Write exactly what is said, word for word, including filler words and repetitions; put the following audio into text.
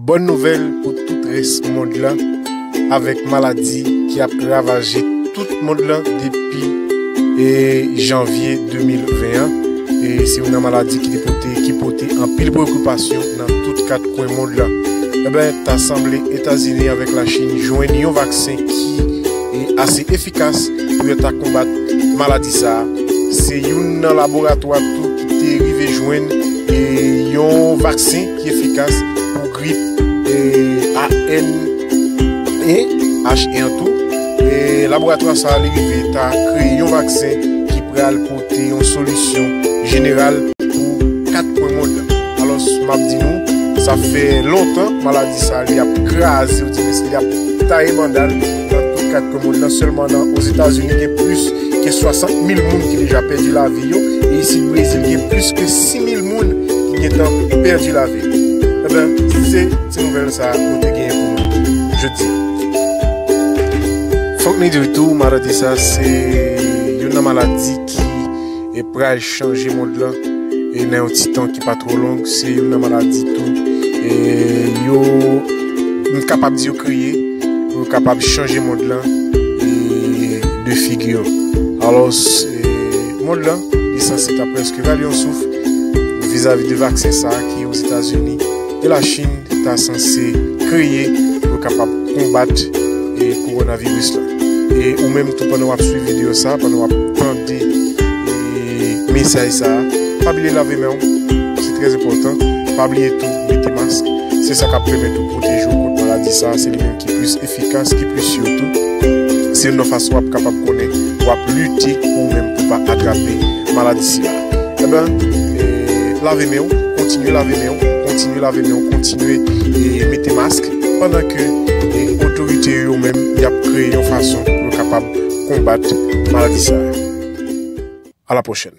Bòn nouvèl pou tout rès mond lan, avèk maladi ki ap ravaje tout mond lan depi, e, janvye de mil ven an. E se youn nan maladi ki te pote, ki pote anpil preokipasyon nan tout kat kwen mond lan. Eben, ta sanble Etazini avèk Lachin jwenn yon vaksen ki, e, ase efikas pou yo ta konbat maladi sa a. Se youn nan laboratwa tou ki te rive jwenn, e, yon vaksen ki efikas pou grip, e, A N H en tou. E laboratwa sa a, li rive ta kreye yon vaksen ki pral pote yon solisyon jeneral pou kat kwen mond lan. Alòs, m ap di nou, sa fè lontan maladi sa a, li ap kraze, ou di, li ap taye banda l nan tout kat kwen mond lan. Sèlman nan Ozetazini, gen plis ke swasant mil moun ki deja pèdi lavi yo, e isit Brezil, gen plis ke sis mil moun ki gentan pèdi lavi yo. Eben, se ti nouvèl sa a nou te genyen pou nou jodi a. Fòk nou di tou, maladi sa a se youn nan maladi ki, e, pral chanje mond lan, e, nan yon ti tan ki pa twò long. Se youn nan maladi tou, e, yo, m kapab di yo kreye pou yo kapab chanje mond lan, e, de figi yo. Alòs, e, mond lan, li sanse ta prèske rale yon souf vizavi de vaksen sa a ki Ozetazini e Lachin ta sanse kreye pou yo kapab konbat, e, kowonaviris la. E ou menm tou, pandan w ap swiv videyo sa a, pandan w ap tande, e, mesaj sa a, pa bliye lave men w, se trè enpòtan. Pa bliye tou mete mask, se sa k ap pèmèt ou pwoteje w kont maladi sa a. Se li menm ki plis efikas, ki plis si tou. Se youn nan fason w ap kapab konnen w ap lite pou ou menm pou pa atrape maladi sila. Eben, e, lave men w, kontinye lave men w, kontinye lave men w, kontinye, e, mete mask, pandan ke, e, otorite yo menm, y ap kreye yon fason pou yo kapab konbat maladi sa a. A la pwochèn.